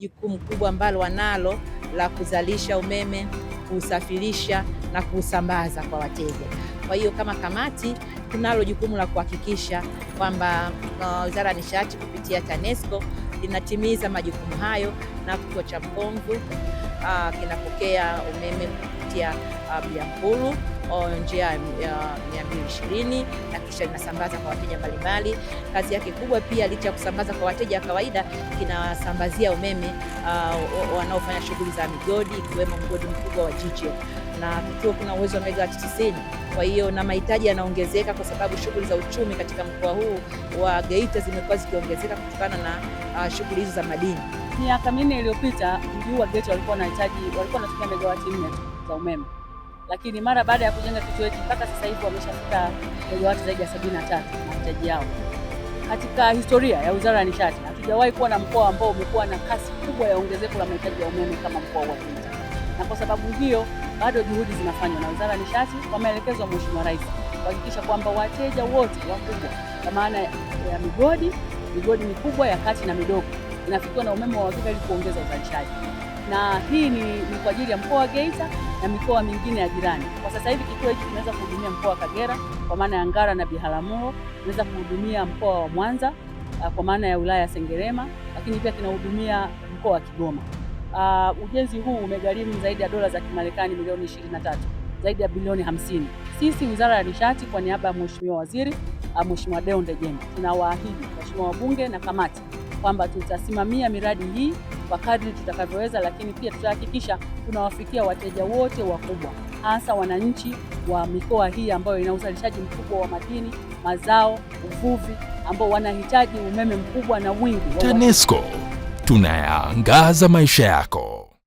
Jukumu kubwa ambalo wanalo la kuzalisha umeme, kuusafirisha na kuusambaza kwa wateja. Kwa hiyo kama kamati tunalo jukumu la kuhakikisha kwamba Wizara ya Nishati kupitia TANESCO linatimiza majukumu hayo, na kituo cha Mkomvu kinapokea umeme kupitia Bilankulu njia ya 220 na kisha linasambaza kwa wateja mbalimbali. Kazi yake kubwa pia, licha ya kusambaza kwa wateja wa kawaida, kinasambazia umeme wanaofanya shughuli za migodi ikiwemo mgodi mkubwa wa GGM, na kituo kuna uwezo wa megawati 90. Kwa hiyo na mahitaji yanaongezeka kwa sababu shughuli za uchumi katika mkoa huu wa Geita zimekuwa zikiongezeka kutokana na shughuli hizo za madini. Miaka 4 iliyopita mji huu wa Geita walikuwa wanahitaji, walikuwa wanatumia megawati 4 tu za umeme, lakini mara baada ya kujenga kituo hiki mpaka sasa hivi wameshafika megawati zaidi ya 73 mahitaji yao. Katika historia ya Wizara ya Nishati hatujawahi kuwa na mkoa ambao umekuwa na kasi kubwa ya ongezeko la mahitaji ya umeme kama mkoa wa Geita, na kwa sababu hiyo bado juhudi zinafanywa na Wizara ya Nishati kwa maelekezo ya Mheshimiwa Rais kuhakikisha kwamba wateja wote wakubwa kwa maana ya migodi mikubwa ya kati na midogo inafikiwa na umeme wa uhakika ili kuongeza uzalishaji, na hii ni kwa ajili ya mkoa wa Geita na mikoa mingine ya jirani. Kwa sasa hivi kituo hiki kinaweza kuhudumia mkoa wa Kagera kwa maana ya Ngara na Biharamulo, kinaweza kuhudumia mkoa wa Mwanza kwa maana ya wilaya ya Sengerema, lakini pia kinahudumia mkoa wa Kigoma. Ujenzi huu umegharimu zaidi ya dola za Kimarekani milioni 23, zaidi ya bilioni 50. Sisi Wizara ya Nishati kwa niaba ya Mheshimiwa Waziri Mheshimiwa Deo Ndejembi tunawaahidi waheshimiwa wabunge na kamati kwamba tutasimamia miradi hii kwa kadri tutakavyoweza, lakini pia tutahakikisha tunawafikia wateja wote wakubwa, hasa wananchi wa mikoa hii ambayo ina uzalishaji mkubwa wa madini, mazao, uvuvi, ambao wanahitaji umeme mkubwa na wingi. TANESCO tunayaangaza maisha yako.